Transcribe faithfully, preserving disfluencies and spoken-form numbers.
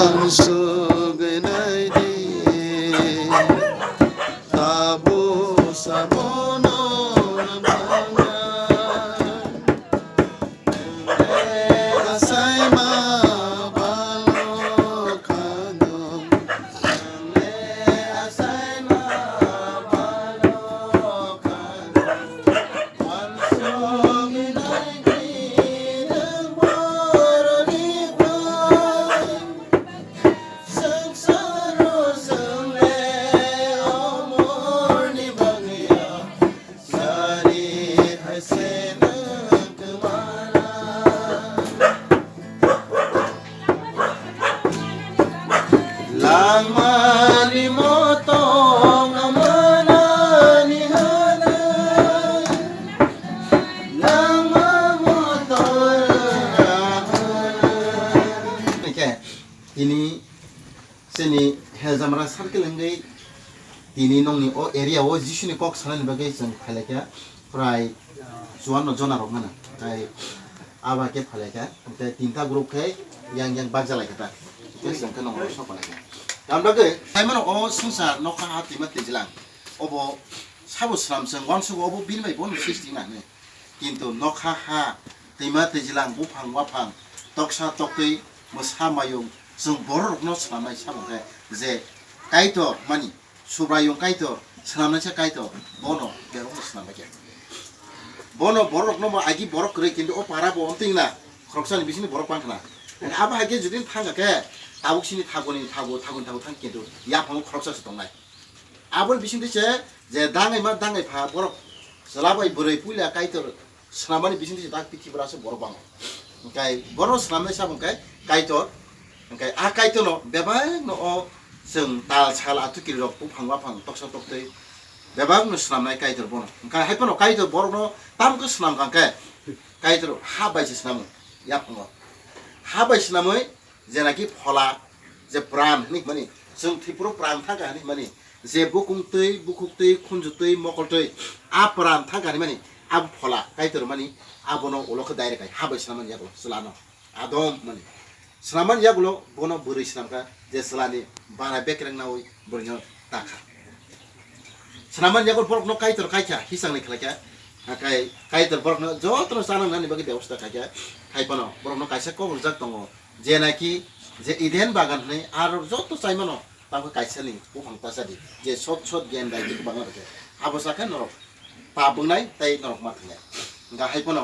Sugwi naidi, tabuk sabono nangya. Asaima balo khano, asaima balo khano. Langmani motong amanani hana, langma motong ahana. Oke, tini sini Heljamra circle wngwi tini nongni o area o Jisuni kok sanani bagwi chwng phailaikha prai chuanno jona rok mano. Tai aba khe phailaikha, tei tinta group khe yang yang bakjalaikha ta. Tei chwng khe nongno sokpalaikha. Tamni bagwi saimano o swngchar nokha ha twima twijlang. Obo sabo swnam chwng uansugo, obo bini bai bono sisti na hinwi. Kintu nokha ha, twima twijlang, buphang waphang, toksa toktwi, mwsa mayung, chwng bororokno swnamnai sabo khe je Kaitor mani, Subraiyung Kaitor, swnamnaisa Kaitor, bono berokno swnambai khe. Bono bororokno bo agi borok kwrwi, kintu o para bo omtwing na, khoroksani bisingni borok bang khna. Abo hai khe jodi thang kha khe, tabuk sini thaguni thago, thaguni thago thang kintu yaphango khoroksa se tongnai. Aboni bisingtwi se je dangwi ma dangwi pha borok chwla bai bwrwi puila Kaitor swnamani bisingtwi se tak pithibra se borok bango. Hwnkhe borok swnamnai sabo hwnkhe Kaitor, hwnkhe a Kaitorno bebakno o chwng tal sal atukiri rok buphang waphang toksa toktwi bebakno swnamnai Kaitor bono. Hwnkhe hai phano Kaitor borokno tamkhe swnam kha hwnkhe Kaitor ha bai se swnamo yaphango. Ha bai swnamwi Jenaki phola, je pran hinwi mani, chwng Tripura pran thangkha hinwi mani, je bukung twi, bukhuk twi, khunju twi, mokol twi, a pran thangkha hinwi mani, abo phola Kaitor mani, abono ulo khe direct hai ha bai swnamani yagulo chwlano, Adam mani. Swnamani yagulo bono bwrwi swnamkha, je chwlani bara bekreng naui bwrwino takha. Swnamani yago borokno Kaitor kaikha, hisangni khlaikha. Hakai Kaitor borokno jotono chana nani bagwi bebosta khaikha. Hai phano borokno kaisa kok rijak tongo, je naki je Eden bagan hwnwi aro joto chaimano tamo kaisani buphang tasadi, je sot sot gyan dai bangma rwkhe. Abo sakhe norok pap wngnai tei norok ma thangnai. Hwnkha hai phano